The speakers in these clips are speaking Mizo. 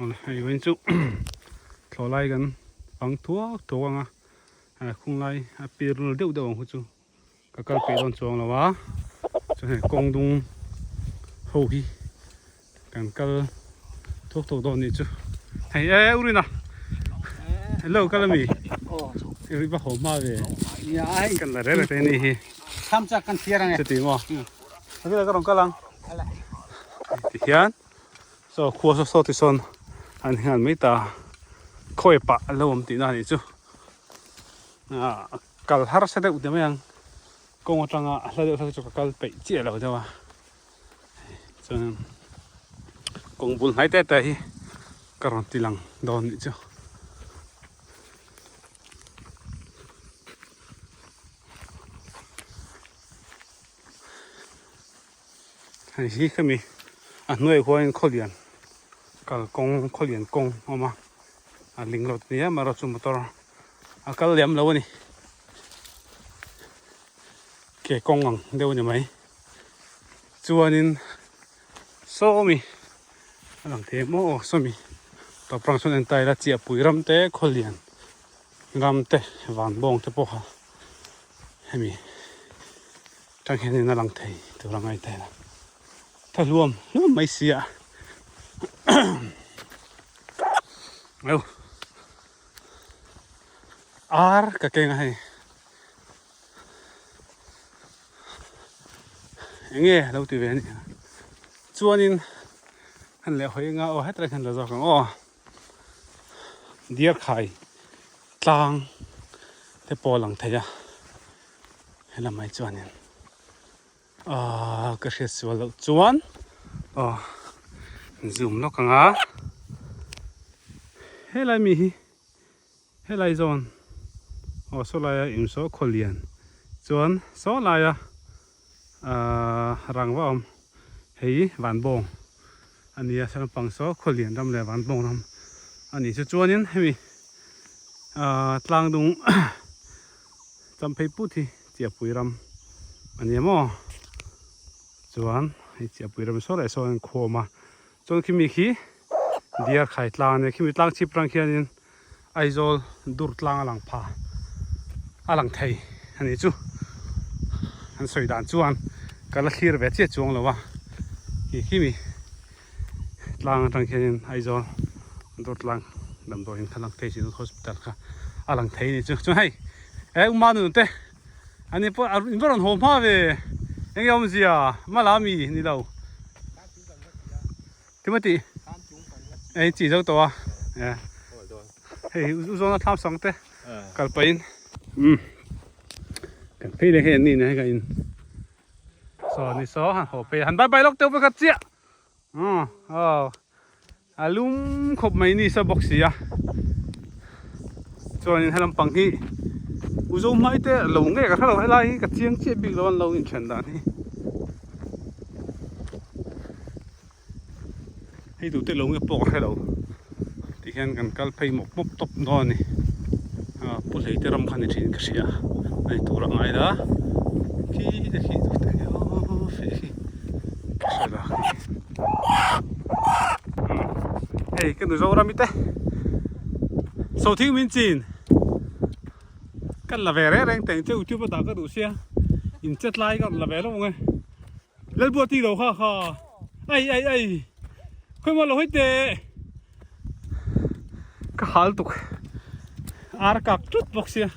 Awle hei vawiin chu thlawh lai kan fang thuak thuak ang a khung lai a pir nul deuh deuh ang khu chu ka kal peih dawn chuang lo a chuan hei kawng dung ho hi kan kal thuak thuak dawn anih chu hei e urina hello kal ami i va haw hma ve kan la reh reh te anih hi chuti maw ka rawn kal ang tihian. Saw khua saw saw te sawn an hian mai ta khawi pah a lo awm tihna a nih chu ah kal harsa deuh ta mai ang kawng atanga hla deuh hlek chu ka kal peih chiah lo deuh a chuan kawng bul hnai te te hi ka rawn ti lang dawn nih chu. Hei hi khami a hnuaiah khuanin khawlian kalkawng khawlian kawng a awm a a ling lo nia amaherawh chu motor a kal lem lo a ni ke kawng ang deuh a ni mai chuanin sawmi a lang thei maw aw sawmi tawp rang sawn en ta ila chiahpui ram te khawlian ram te vanbawng te pawh kha hemi. Tang hianin a lang thei tur a ngai tel a, tha hluam hluam mai si a Au ar ka keng a hei enge lo ti ve a ni chuanin han leh hawi anga aw hetlai hian la zawk ang aw Diarkhai tlang te pawh a lang thei a. Helamah hi chuanin ahh ka hriat sual loh chuan aw zoom lawk ang a helai mi hi helai zawn aw saw laia in saw khaw lian chuan saw laia ahh rangva awm hei vanbawng a ni a saw lampang saw khaw lian ram leh vanbawng ram a nih chu chuanin hemi ahh tlang dung. Champhei put hi Chiahpui ram a ni maw? Chuan hei Chiahpui ram saw leh saw an khawm a, chuan khimi khi Deer khai tlang a nia, khimi tlang chhip rang khianin Aizawl dur tlang a lang pha a lang thei a ni chu. An sawi dan chuan ka la thlir ve chiah chuang lo a, khi khimi Tlang atang khianin Aizawl dur tlang damdawiin kha lang thei Synod Hospital kha a lang thei a ni chu. Chuan hei e Uma nunu te ani pawh in va rawn haw hma ve eng nge awmzia hma mi ni lo Timothy ei chi zo tawh a e hei u zawna thlam sang te kal pahin umm kan phei leh hei an ni nen hei ka in. Saw ni saw han haw phei a han bye bye lawk teuh pakhat chiah aw aw a lum khawp mai ni sa bawk si a chuanin helam pang hi u zo hmai te lo nge ka hrelo helai hi ka chiang chiah bik lo an lo inthen dan hi hei duh te lo nge pawh ka hrelo tihian kan kal phei mawp mawp tawp dawn a ni ah pu hlei te ram kha ni thin ka hria a ni tur a ngai la khi te khi duh te khi aw feh khi ka hre la hei ka nu Zorami te sawhthing min chin kan la ve reng reng teng che youtube a dah ka duh sia in chet lai ka rawn la ve lo ang e. Lalbuat ti lo kha kha ai ai ai khawi maw lo hawi teh ka hal tuk ar kak tut bawk sia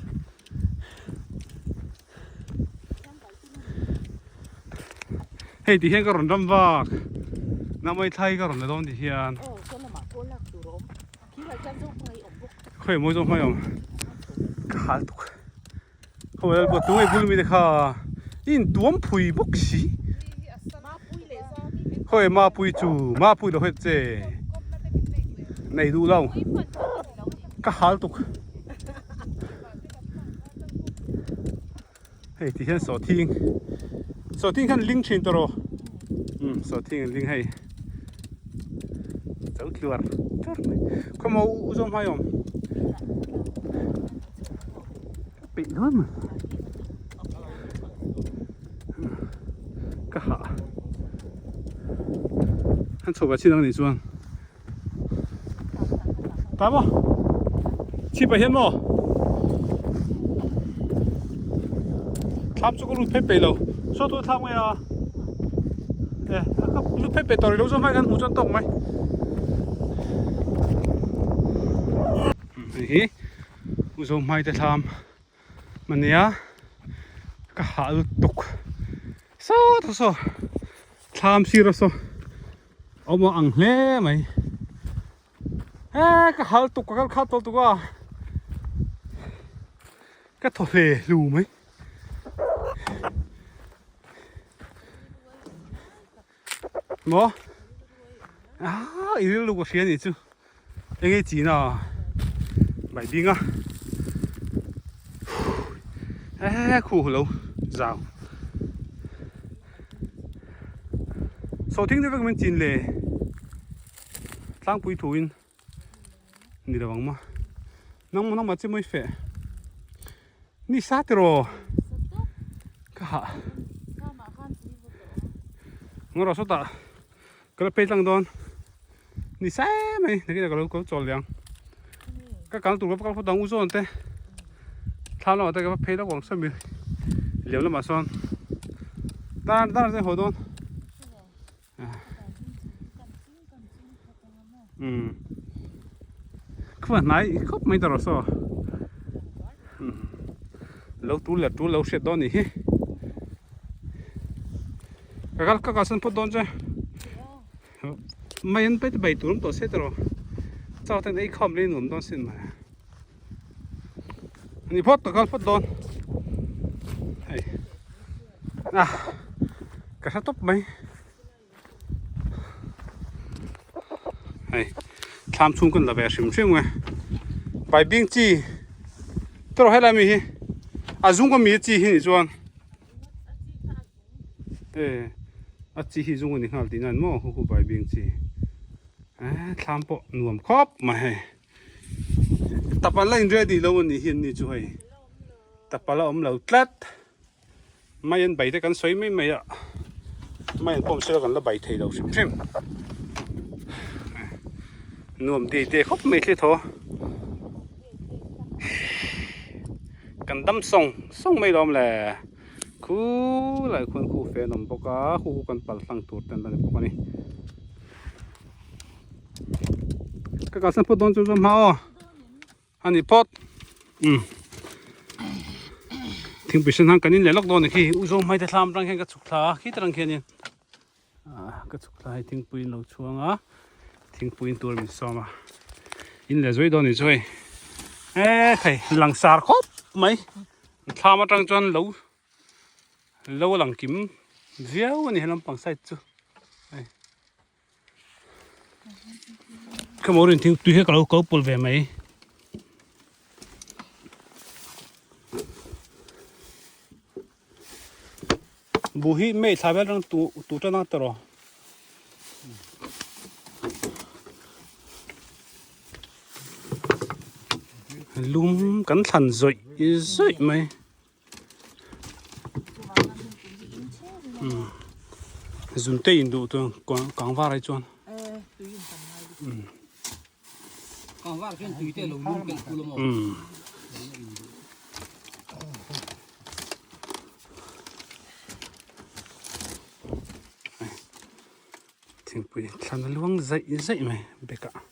hei ti hian ka rawn ram vak namai thlai ka rawn la dawn ti hian khawi maw zawng hmai awm ka hal tuk. Khawi lalpa tunge bul mi te kha in tuam phui bawk si khawi mapui chu mapui lo het che nei duh lo ka hal tuk hei ti hian sawhthing sawhthing khan ling thin tawh rawh um sawhthing an ling hei Chau tluar tluar mai. Khaw maw u zawng hmai awm. Peih dawn mai. Ka hah. Han chho ve chin ang nih chuan. Ta maw? Chhip ah hian maw? Thlam chu ka lut phei peih lo. Saw tu thlak mai a. E, ka lut phei peih tawh rih lo zawk mai khan hmuh chuan tawk mai. Hei hi U Zohmai te thlam ania ka hah lut tuk saw tawh saw thlam sir a saw awm a ang hle mai. He ka hal tuk ka kal khat tawh tuk a ka thaw hle hlu mai. Maw ah i rilru ka hria nih chu enge chin a bai ding a he khu lo zau sawhthing te vek min chin le. Tlangpui thuin ni lo ang maw nang nangmah chu mawi feh ni sa tiraw ka hah ngaw sawtah ka la phei tlang dawn ni sa em mai nakinah ka lo ka lo chawl leh ang ka kal tur ka kal phawt ang u zawn te thlam lamah te ka va phei lawk ang sawmi liam lamah sawn dar dar te haw dawn. Khuan hnai khawp mai ta rawh saw lo tul leh tul lo hriat dawn nih hi ka kal ka kalsan phawt dawn che mai an pai te bai tur awm tawh se tiraw chau ten ei khawm leh nuam dawn sin mai ani phawt ka kal phawt dawn hei. A ka hre tawp mai hei thlam chhung kan la ve hrim hrim nge bai bing chi tawrh helai mi hi a zung ami chi hi nih chuan e a chi hi zung ani nghal tih nan maw hu hu bai bing chi e thlam pawh nuam khawp mai hei tap an la in ready lo anih hi an ni chu hei tap a la awm lo tlat. Mai an bai te kan sawi mai mai a, mai an pawm sela kan la bai thei lo hrim hrim. Nuam dei te khawp mai thli thaw. Kan dam sawng sawng mai lawm le. Khu lai khuan khu fe an awm bawk a, khu khu kan pal hlang tur te an la ni bawk a ni. Ka kalsan phawt dawn chu chu hma aw. A ni phawt. Umm. Thingpui sen hang kan in leh lawk dawn a ni khi. U Zohmai te thlam atang khian ka chhuk thla a, khi tarang khianin ah ka chhuk thla hei thingpui in lo chhuang a, thingpui in tur min sawm a. In leh zuai dawn a ni chu hei. E khai langsar khawp mai. Thlam atang chuan lo lo lang kim viau a ni he lampang side chu. Hei. Ka mo rin thing tui hi ka lo ko pul ve mai. Bu hi mei thla vel rang tu tu tan a tawrh. Lum kan thlan zawih zawih mai. Zun te in duh chuan kangvar ai chuan Kangvar khian tui te lo lum kelh kul a maw? Thingpui thlan a luang zaih zaih mai bag ah.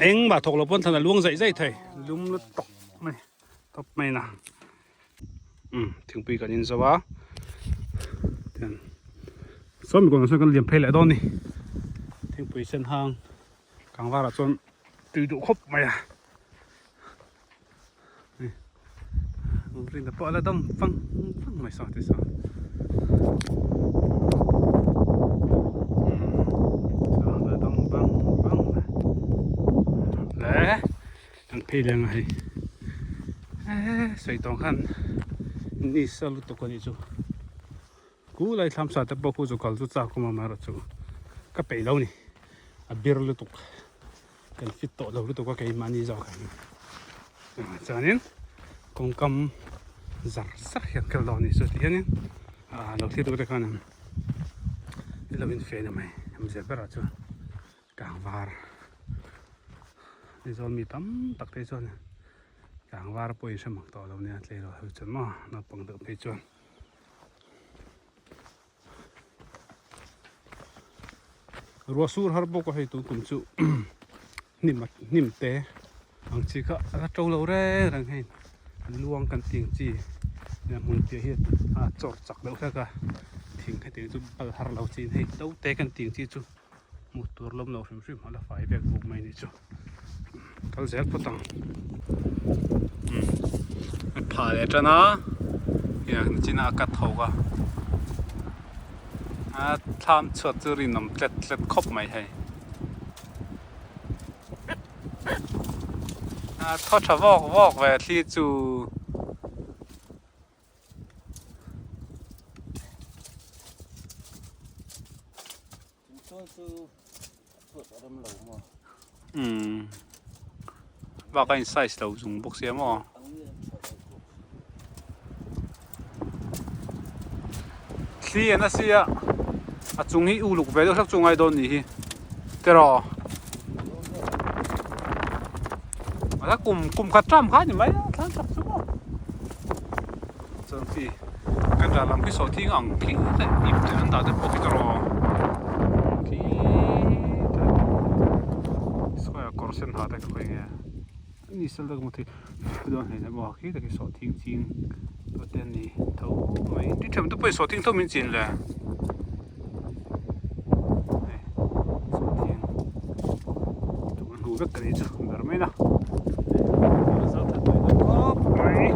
Engmah thawk lo pawn thlan a luang zaih zaih thei lum la tawk mai tawp mai na um thingpui kan in zo a tian saw mi kawngah sawn kan liam phei leh dawn a ni thingpui sen hang kangvarah chuan tui duh khawp mai a rinna pawh a la dam vang vang mai saw ti saw a la dam vang vang mai le kan phei leng a hei eee sawi tawng khan ni sa lutuk a nih chu ku lai thlam sa te pawh khu chu kal chu chak awm a amaherawhchu ka peih lo a ni a bir lutuk. Kan fit tawh lo lutuk a keimahni zawk ang chuanin kawngkam zar zar hian kal dawn a ni chu ti hianin ah lo thlir deuh te khan. lo in fe ni mai awmzia berah chuan kang var Aizawl mi tam tak te chuan kang var pawh in hre mak tawh lo nia tleirawl ho chuan maw naupang deuh phei chuan. Ruah sur har bawk a hei tun kum chu hnim hnim te ang chi kha a la to lo reng reng hei luang kan tih ang chi hmun piah hi a chawr chak deuh hlek a thing hetiang chu bal har lo chiin hei to te kan tih ang chi chu hmuh tur lawm lo hrim hrim a la fai vek bawk mai a nih chu kal zel phawt ang umm phah leh tan a chinah a cut ho a a thlam chhuat chu rinawm tlet tlet khawp mai hei a thaw tha vawk vawk ve thli chu. Umm bak a in size lo zung bawk sia maw thli a na sia a chung hi uluk ve deuh hlek chu ngai dawn nih hi tiraw a kum kum khat tram kha ni mai a thlan chak chu maw chuan khi kan ral lam khi sawhthing ang khi te ip te an dah te pawh khi tiraw khi te square kawr sen ha te kha khawi nge ni sel te ka hmu thei dawn hle hle bawk a khi te khi sawhthing ching tawh te an ni tho mai ti ṭhem te pawhin sawhthing tho min chin le hei sawhthing tuk a hnu vek ka nih chu ber mai na khawp mai.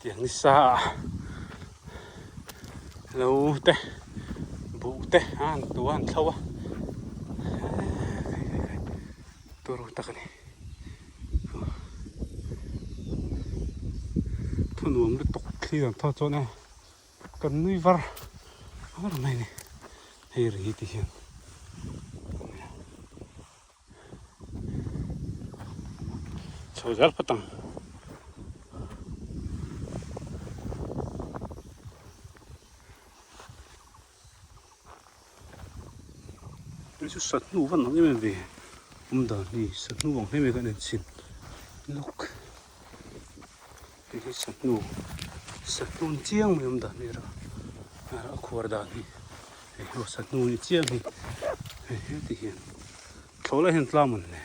Tiang nisa ah lo te buh te a han tu a han thlo a turu tak a ni thunuam lutuk thlir ang thaw chuan e. Kan nui var var mai a ni hei ri ti hian chho zel phawt ang. Hei chu sahnu van ang em em ve awm dan hi sahnu ang em em kan en chhin lawk. Hei hi sahnu sahnu ni chiang mai awm dan hi a a khuar dan hi hei hi aw sahnu ni chiang hi hei heti hian thlawh lai hian tlang mawn le.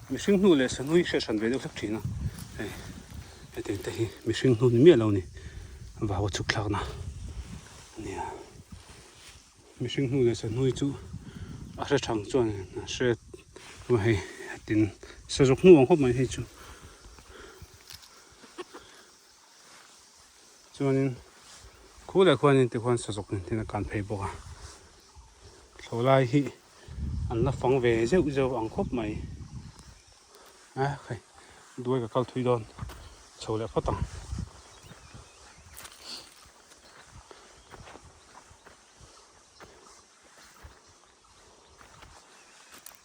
Mihring hnu leh sahnui hriat hran ve deuh hlek thin a, hei hetiang te hi mihring hnu ni miah lo ni vau a chhuk thlakna a nia. Mihring hnu leh sahnui chu a hre thang chuan a hre hei tin sazuk hnu ang khawp mai hei chu. Chuanin khu leh khuanin tikhuan sazuk nen hian a kan phei bawk a thlawh lai hi an la fang ve zeuh zeuh ang khawp mai a hei duai ka kal thui dawn chho leh phawt ang.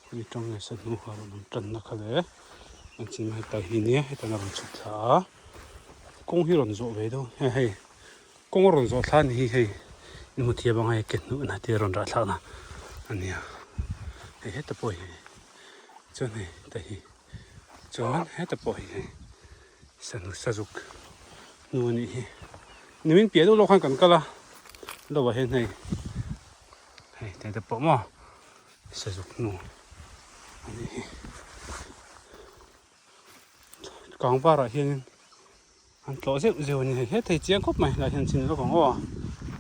Hemi tang nge sa hnu a rawn awm tanna kha le an chin heta hi nia hetan a rawn chhuk thla a kawng hi rawn zawh ve deuh he hei kawng a rawn zawh thla a ni hi hei in hmu thiam ang hei ke hnuh na te a rawn rah thlak na a nia hei heta pawh hi chuan hei heta hi chuan heta pawh hi hei sanu sazuk hnu a nih hi nimin piah deuh lawk khan kan kal a lo ah hian hei. Hei te te pawh maw sazuk hnu a nih hi kang varah hianin an tlawh zeuh zeuh a ni hei hetah hi chiang khawp mai helaiah hian chin lawk ang aw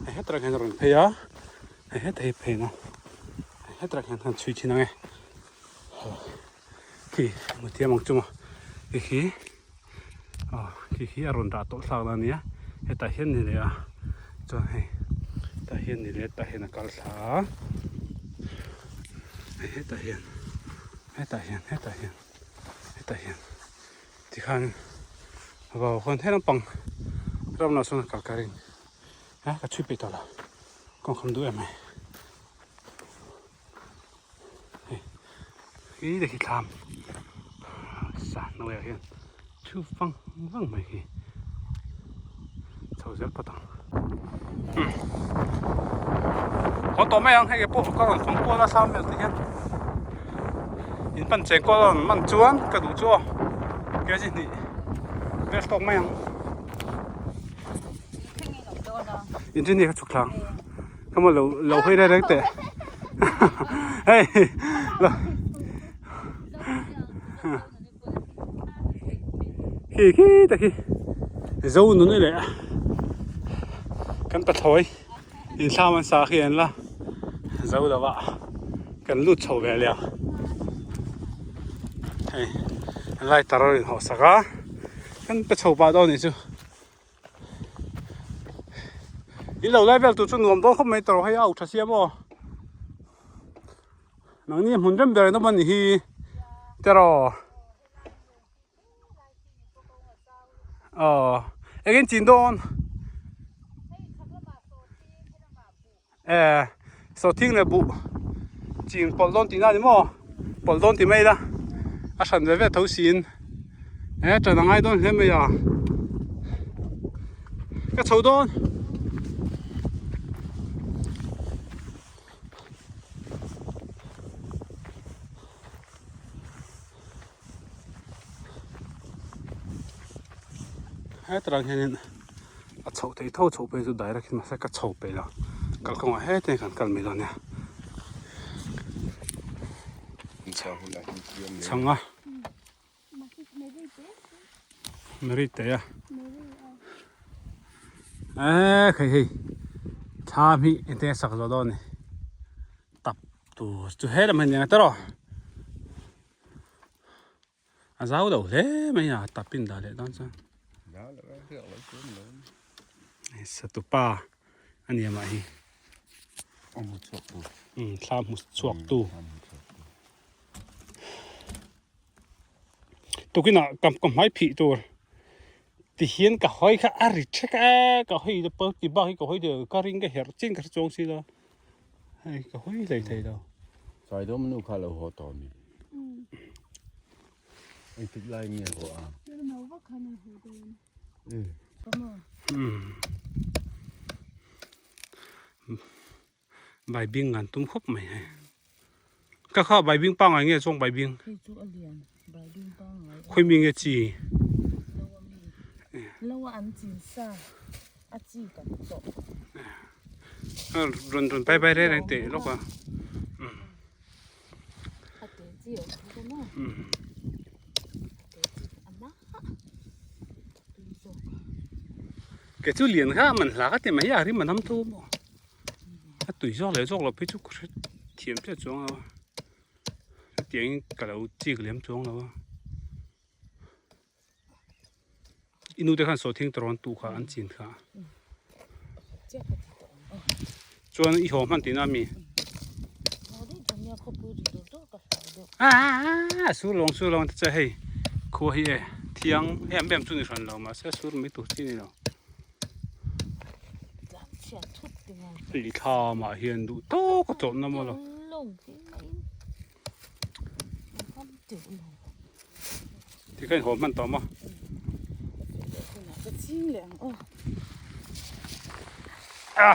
hei hetah hian a rawn phei a hei hetah hi phei na hei hetah hian an chhui thin ang e khi hmu thiam ang chu maw khi khi aw khi khi a rawn dah tawh thlak la nia hetah hian ni leh a chuan hei tah hian ni leh tah hian a kal thla a hei hetah hian hetah hian hetah hian. Hetah hian tikhan vau khawn he lampang ram lah sawn a kal ka ring a ka chhui peih tawh lo kawng kham duh em mai hei khi te khi thlam sa hnuaiah hian thu vang vang mai khi chho zel phawt ang haw tawh mai ang hei pawh ka rawn fang kual a thlam vel te hian in pan cheng kual a rawn man chuan ka duh chu aw kg hnih vel tawk mai ang inchini ka chhuk thlang ka maw lo lo hawi reng reng teh hei lo Khi khi te khi zo nun leh kan pathlawi inthlam an sa khi an la zo lo a kan lut chho ve leh ang hei lighter a rawn hawh sak a kan pe chho pah dawn anih chu in lo lai vel tur chu nuam dawn khawp mai tawrh hei a auh tha sia maw. Nangni hmun rem ber in awm a ni hi teraw aw engin chin dawn e sawhthing leh buh chin pawlh dawn tihna a ni maw pawlh dawn ti mai ila a hran ve ve tho siin e ṭan a ngai dawn hle mai a ka chho dawn. Hetlai hianin a chhoh theih tho chhoh phei chu direct in mahse ka chho peih lo kalkawngah hetiang kan kal mai dawn nia chhang a. Mary te a eh khei hei thlam hi eng eng sak zawh dawn a ni tap tur chu he lam hi a ni ang tawh a zau lo hle mai a tap in dah leh dawn chuan satupa a ni amah hi thlam hmu chhuak tu. Tukinah ka ka hmai phih tur ti hian ka hawi kha a ri thek a ka hawi te pawh ti bak hi ka hawi thei lo ka ring ka herh chin ka hre chuang si lo hei ka hawi hlei thei lo. Saidawm nu kha lo haw tawh a mi? Engtik lai nge haw a? Baibing an tum khawp mai hei ka kha baibing pangngai nge chuang baibing hei chu a lian baibing pangngai khawi mi nge chi lo a mi lo a an chin sa a chi kan tawh rawn rawn pai pai reng reng teh lawk a a te chi awm kha maw a te chi a na tui zawk Ke chu lian kha a man hla ka ti mai a rim a nam tho maw a tui zawk leh zawk lo phei chu ka hre thiam chiah chuang lo a hetiang in ka lo chik lem chuang lo a i nu te khan sawhthing tarawn tu kha an chin kha chuan i haw hman tihna a mi aaa sur lawng sur lawng te chu hei khua hi e thiang em em chu ni hran lo mahse sur mai tur chi a ni lo lei thlam ah hian duh tawk a chawlh na maw lo. Tikhan in haw hman tawh maw? A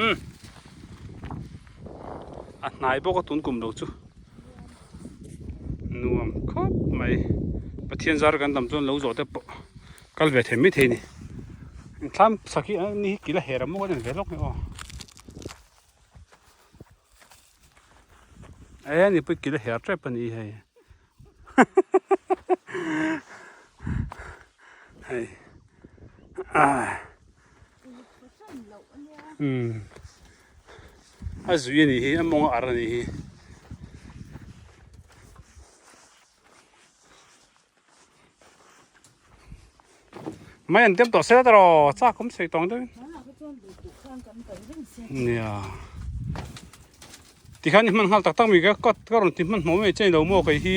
umm a hnai bawk a tun kum lo chu nuam khawp mai Pathian zar kan dam chuan lo zawh te pawh kal ve thei mai thei a ni thlam sak hi ni hi kil a her ang maw kan en ve lawk mai aw. E nipui kil a her tep a ni hei hei umm a zui a nih hi a mawng a ar a nih hi. Mai an tem tawh se tawh chak awm sei tawng deuhin nia tikhan i hman nghal tak tak mai ka ka rawn ti hmanhmawh mai che ni lo maw kei hi.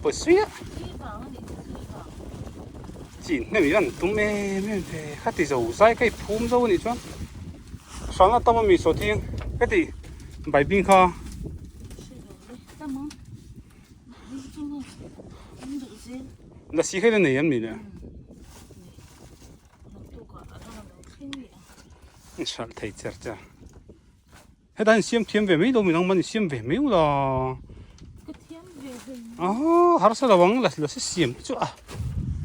pawh suih a. Chin hnem i an tum em em ve kha ti zo zai ka i phum zo anih chuan hrang a tam a mi saw thing ka ti baibing kha. Lasi kha ila nei em ni le? Hralh thei cher cher. Hetah hian siam thiam ve mai lo minang man siam ve mai ula. Ka thiam ve hei. Ah harsa lo ang la si siam te chu a.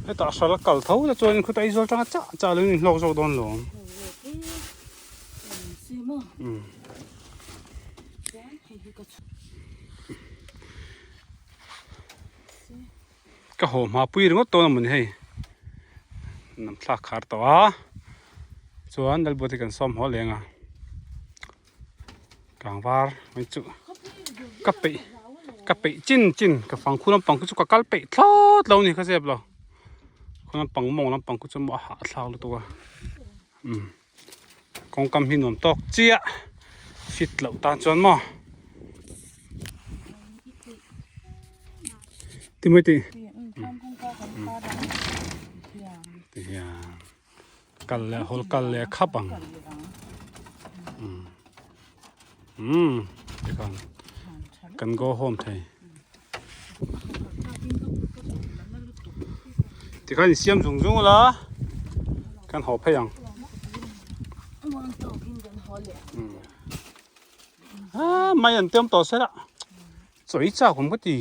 Hetah hral kal tho la chuan khutah Aizawl tanga chah chah lo in hlawk zawk dawn lo. Ka haw hma pui ringawt dawn a mawni hei. Nam thlak khar tawh a. Chuan Lalbuat hi kan sawm haw leng a. Tlangvar mai chu ka peih ka peih chin chin ka fang khu lampang khu chu ka kal peih thlawt lo a ni kha zep lo. Khu lampang mawng lampang khu chu a hahthlak lutuk a. Umm kawngkam hi nuam tawk chiah fit loh tan chuan maw ti mai tih ti hian kal leh hawl kal leh khap ang umm tikhan kan go home thei tikhan insiam zung zung ula kan haw phei ang ah mai an tiam tawh sela chawi chak awm ka ti.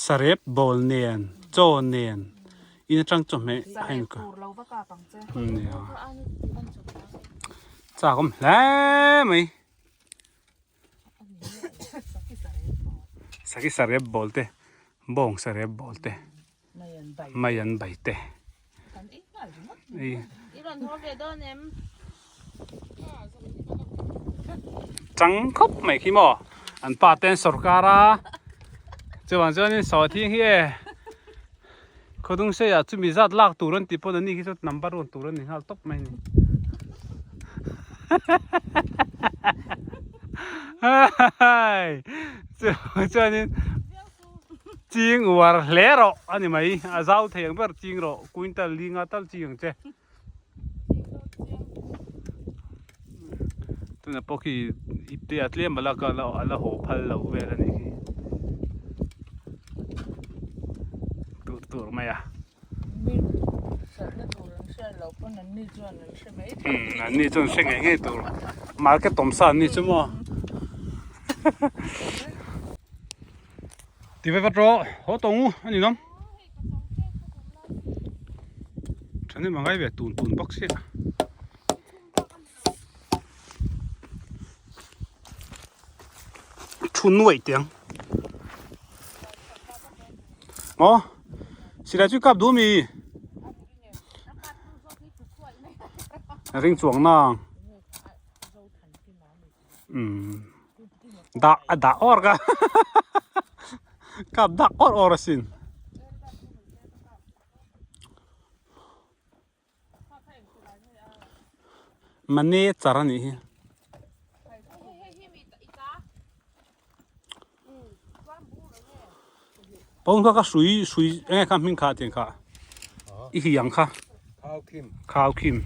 Sarep bawl nen chaw nen in atang chawhmeh a in nia chak awm hle mai saki sarep bawl te bawng sarep bawl te mai an bai te. Chang khawp mai khi maw an pa te an sawrkar a chuvang chuanin sawhthing hi e khawdung seiah chumi zat lak tur an tih pawn ani khi chu number rawn tur a ni nghal tawp mai a ni chuvang chuanin. Ching uar hle rawh a ni mai, a zau thei ang ber ching rawh, quintal li nga tal ching ang che. Tuna pawh khi ipte a tlem a la ka a la haw phal lo vel a nih khi. Tur tur mai a. An ni chuan hre ngei ngei tur market awm sa an ni chu maw ti ve vat rawh haw tawng u a ni lawm thahnem a ngai ve tun tun bawk sia. Thu nuaih teh ang maw silai chu kap duh ami ring chuang nang umm dah a dah awr ka kap dak awr awr asin. Mane char a nih hi. Pawn kha ka hrui hrui enge kha hming kha tiang kha i hi ang kha khau khim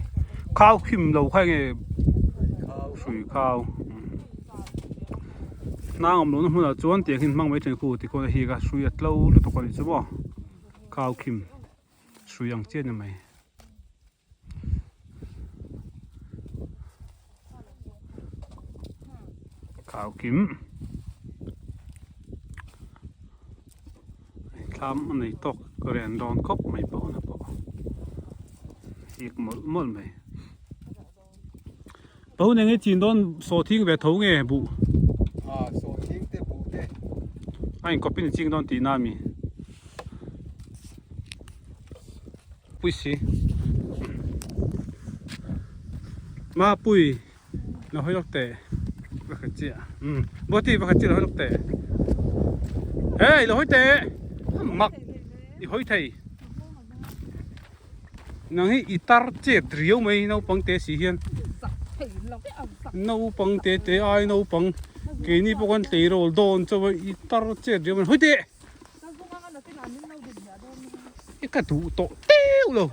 khau khim lo kha enge hrui khau hnang awm lohna hmunah chuan tiang hi an hmang mai thin khu tikhawn a hi kha hrui a tlo lutuk a nih chu maw khau khim. Hrui ang chiah ni mai. Khau kim. Thlam a nei tawk ren dawn khawp mai pawh na pawh. Hik mawlh mawlh mai. Pawn enge chin dawn sawhthing ve tho nge buh? Ah sawhthing te buh te. A inkawp in i ching dawn tihna ami? Pui si. Mapui la hawi lawk teh. Pakhat chiah umm Buati pakhat chiah lo hawi lawk teh Hey lo hawi teh mak i hawi thei Nang hi i tar chet riau mai naupang te si hian naupang te te ai naupang keini pawh kan tleirawl dawn chauh a i tar chet riau mai hawi teh I ka duh tawh teuh lo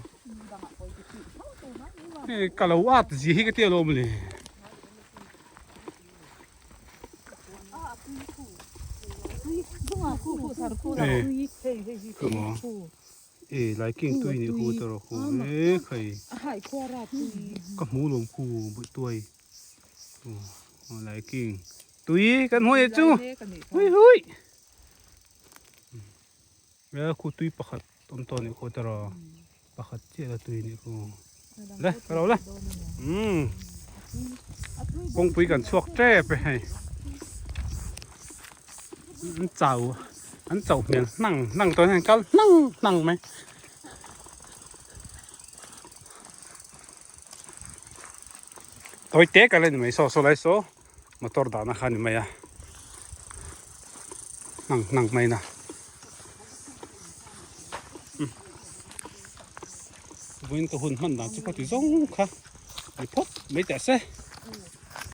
hei ka lo at zia hi ka tia lo mawle. E lai king tui ni khu tawrh khu e khai ka hmu lawm khu bawih tuai lai king tui kan hmu e chu hui hui. He khu tui pakhat awm tawh anih khaw tawrh a pakhat chiah la tui anih khaw le ka lo le umm kawngpui kan chhuak tep e hei an chau an chauh hmel hnang hnang tawh hian kal hnang hnang mai. Tawi te kal a ni mai saw saw lai saw. Motor dahna kha a ni mai a hnang hnang mai na vawiin ka hun hman dan chu ka ti zawng kha ni phawt mai teh se.